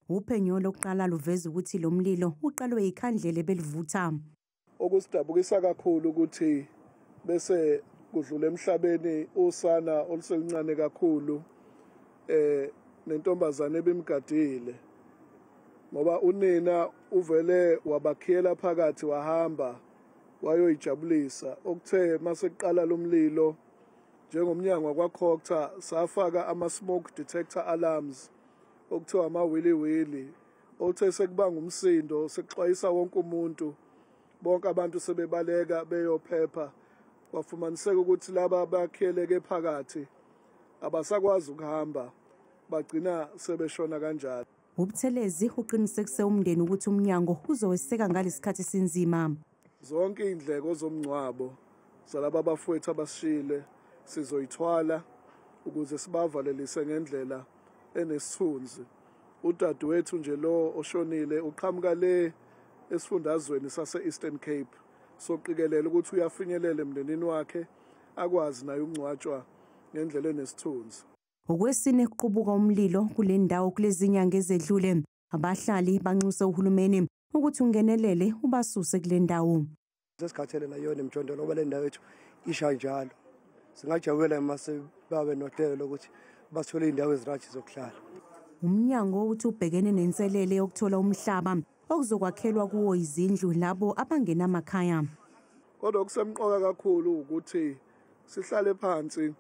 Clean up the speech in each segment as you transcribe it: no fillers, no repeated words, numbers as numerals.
Uphenyo lokuqala luveza ukuthi lo mlilo uqalwe yikhandlela ebelivutha. Okusidabukisa kakhulu ukuthi bese kudlula emhlabeni usana oluseluncane kakhulu nentombazane ebimgadile, ngoba unina uvele wabakhiyela phakathi wahamba wayoyijabulisa. Okuthe masekuqala lo mlilo, njengomnyango wakwaCogta safaka ama-smoke detector alarms okuthiwa amawiliwili, othe sekubanga umsindo sekuxwayisa wonke umuntu, bonke abantu sebebaleka beyophepha. Kwafumaniseka ukuthi laba bakhiyeleke phakathi abasakwazi ukuhamba, bagcina sebeshona kanjalo. UButhelezi uqinisekise umndeni ukuthi umnyango uzoweseka ngalesikhathi sinzima. Zonke iy'ndleko zomngcwabo zalaba bafowethu abasishile sizoyithwala ukuze sibavalelise ngendlela enesithunzi. Udadewethu nje lo oshonile uqhamuka le esifundazweni sase-Eastern Cape, soqikelela ukuthi uyafinyelela emndenini wakhe akwazi naye ukungcwatshwa ngendlela enesithunzi. Okwesine kuqubuka umlilo kule ndawo kulezi nyanga ezedlule. Abahlali banxuse uhulumeni ukuthi ungenelele ubasuse kule ndawo. Sesikhathele nayona imijondolo ngoba le ndawo yethu isha njalo. Singajabulela mase babe nohlelo lokuthi bathole iy'ndawo ezirathi zokuhlala. Umnyango uthi ubhekene nenselele yokuthola umhlaba okuzokwakhelwa kuwo izindlu labo abangenamakhaya. Kodwa okusemqoka kakhulu ukuthi sihlale phansi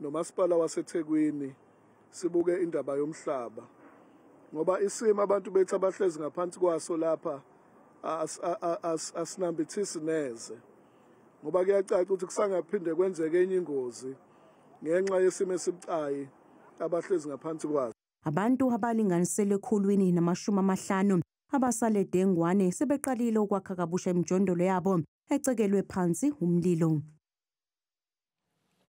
nomasipala waseThekwini sibuke indaba yomhlaba, ngoba isimo abantu bethu abahlezi ngaphansi kwaso lapha asinambithisi neze, ngoba kuyacaca ukuthi kusangaphinde kwenzeke enye ingozi ngenxa yesimo esibucayi abahlezi ngaphansi kwaso. Abantu abalinganiselwe 150 abasale dengwane sebeqalile ukwakha kabusha imijondolo yabo ecekelwe phansi umlilo.